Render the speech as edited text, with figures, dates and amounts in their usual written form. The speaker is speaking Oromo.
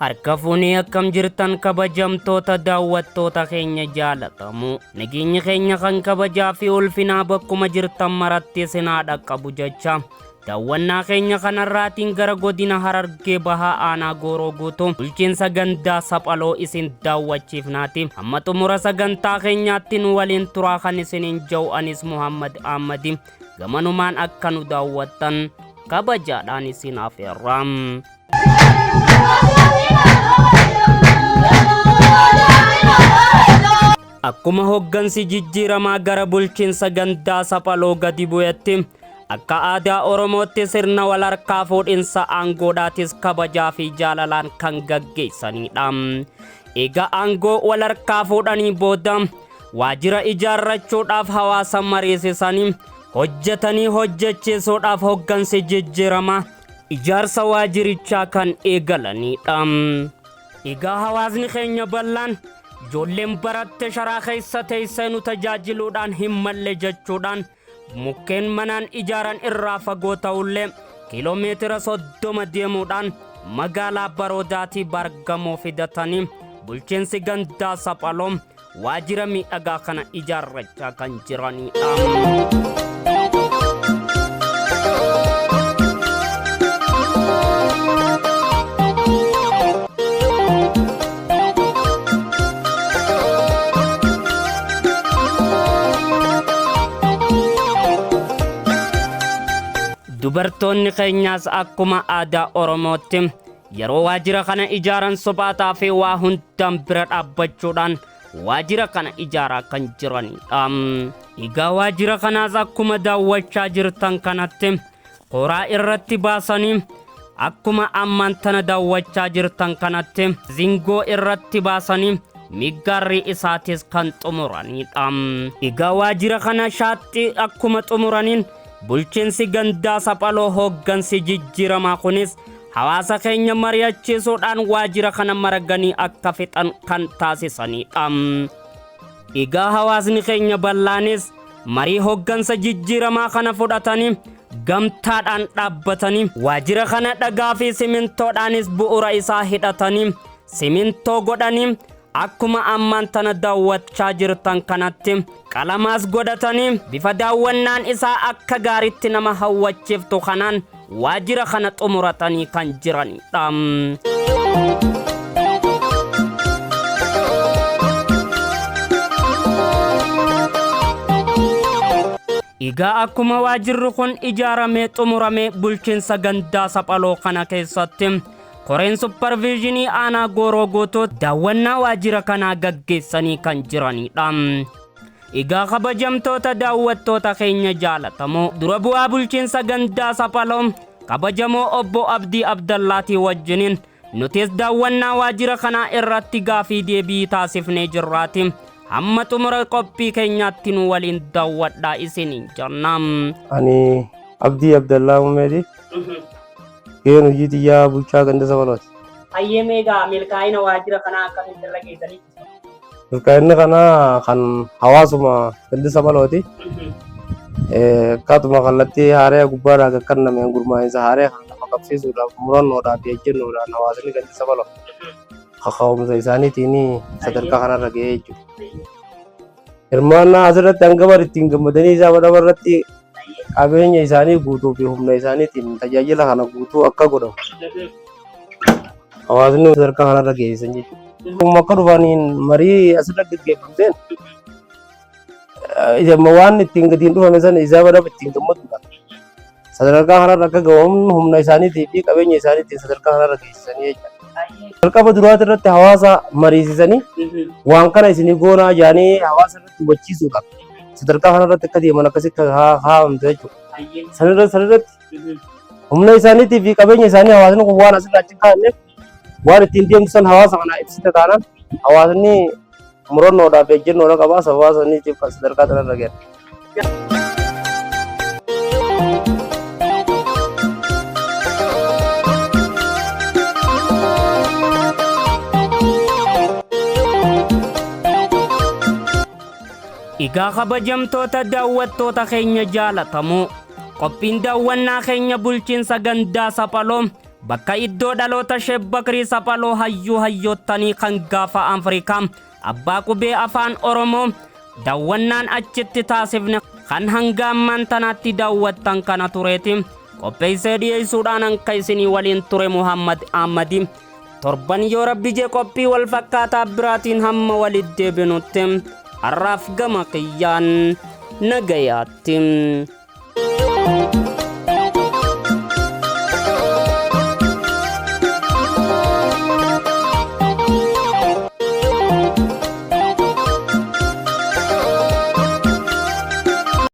Harka fuunee akkam jirtan kabajamtoota daawwattoota keenya jaalatamu. Nageenyi keenya kan kabajaa fi ulfinaa bakkuma jirtan maratti isin haa dhaqqabu jecha. Daawwannaa keenya kanarraatiin gara godina Harargee Bahaa Aanaa Gooroo Guutuu bulchiinsa gandaa Saphaloo isin daawwachiifnaati. Hamma xumura sagantaa keenyaatti nu waliin turaa kan isiniin ja'u anis Muhammad Ahmadi. Gamanumaan akka nu daawwattan kabajaadhaan isin afeerra. Akkuma hoggansi jijjiiramaa gara bulchiinsa gandaa Saphaloo gadi bu'etti akka aadaa Oromootti sirna wal harkaa fuudhinsa aangoodhaatis kabajaa fi jaalalaan kan gaggeessanidha. Egaa aangoo wal harkaa fuudhanii booda waajjira ijaarrachuudhaaf hawaasa mariisisanii hojjetanii hojjechiisuudhaaf hoggansi jijjiiramaa ijaarsa waajjirichaa kan eegalanidha. Egaa hawaasni keenya bal'aan ijoolleen baratte sharaa keessa teessee nu tajaajiluudhaan hin malle jechuudhaan mukkeen manaan ijaaran irraa fagoo ta'ullee kiiloomeetira 30 deemuudhaan magaalaa Baroodaatii baargamoo fidatanii bulchiinsi gandaa Saphaloo waajjira miidhagaa kana ijaarrachaa kan jiranidha. Dubartoonni keenyaas akkuma aadaa Oromootti yeroo waajjira kana ijaaran suphaataa fi waa hundaan bira dhaabbachuudhaan waajjira kana ijaaraa kan jiranidha. Egaa waajjira kanaas akkuma daawwachaa jirtan kanatti kooraa irratti baasanii akkuma ammaan tana daawwachaa jirtan kanatti zingoo irratti baasanii miggaarri isaatis kan xumuranidha. Egaa waajjira kana shaaxxii akkuma xumuraniin bulchiinsi gandaa Saphaloo hooggansi jijjiiramaa kunis hawaasa keenya mari'achiisuudhaan waajjira kana maraganii akka fixan kan taasisanidha. Egaa hawaasni keenya bal'aanis marii hooggansa jijjiiramaa kana fudhatanii gamtaadhaan dhaabbatanii waajjira kana dhagaa fi simintoodhaanis bu'uura isaa hidhatanii simintoo godhanii akkuma ammaan tana daawwachaa jirtan kanatti qalamaas godhatanii bifa daawwannaan isaa akka gaariitti nama hawwachiiftu kanaan waajjira kana xumuratanii kan jiranidha. Egaa akkuma waajjirri kun ijaaramee xumuramee bulchiinsa gandaa Saphaloo kana keessatti koreen supparviizinii aanaa Gooroo Guutuu daawwannaa waajjira kanaa gaggeessanii kan jiranidha. Egaa kabajamtoota daawwattoota keenya jaalatamoo dura bu'aa bulchiinsa gandaa Saphaloo kabajamoo obbo Abdii Abdallaatii wajjiniin nutis daawwannaa waajjira kanaa irratti gaafii deebii taasifnee jirraati. Hamma xumura qophii keenyaatti nu waliin daawwadhaa isiniin jenna. Ani Abdii Abdallaa Umeeti. Gaheen hojii xiyyaa bulchaa ganda Saphalooti. Hayyee meegaa milkaa'ina waajjira kanaa akkamitti irra geessanii? Milkaa'inni kanaa kan hawaasuma ganda Saphalooti. Akkaatuma kallattii haaraa gubbaadhaa kan kennameen gurmaa'insa haaraa kan lafa qabsiisuudhaaf murannoodhaa fi ejjennoodhaan hawaasni ganda Saphaloo kaka'umsa isaaniitiin sadarkaa kanarra gahee jechuudha. Hirmaannaa asirratti hanga bara ittiin gammadanii isaa badhama irratti qabeenya isaanii guutuu fi humna isaaniitiin tajaajila kana guutuu akka godhamu hawaasni sadarkaa kanarra geessisan jechuudha. Akkuma akka dhufaniin marii asirra gaggeeffamteen waan ittiin gatiin dhufame sana isaa badhama ittiin gammaduudha. Sadarkaa kanarra akka gahuun humna isaaniitii fi qabeenya isaaniitiin sadarkaa kanarra geessisanii jechuudha. Jalqaba duraati irratti hawaasa mariisisanii waan kana isinii goonaa jedhanii hawaasa irratti hubachiisuudhaaf sadarkaa kanarratti akka deeman akkasitti kaa'amte jechuudha. Sanirratti humna isaaniitii fi qabeenya isaanii hawaasni kun waan asirraa achi kaa'anneef waan ittiin deemtu san hawaasa kana ibsite taanaan hawaasni murannoodhaaf ejjennoodha qaba sababa saniitiif sadarkaa kanarra gahe. Egaa kabajamtoota daawwattoota keenya jaalatamoo qophiin daawwannaa keenya bulchiinsa gandaa Saphaloo Bakka iddoo dhaloota Sheek Bakrii Saphaloo hayyuu hayyoottanii kan gaafa Afrikaa abbaa qubee afaan Oromoo daawwannaan achitti taasifne kan hanga ammaan tanaatti daawwattan kana tureeti. Qopheessee dhiyeessuudhaan hanka isinii waliin ture Muhammad Ahmadi. Torban yoo rabbi jee qophii wal fakkaataa biraatiin hamma walitti deebinutti har'aaf gama kiyyaan nagayaatti.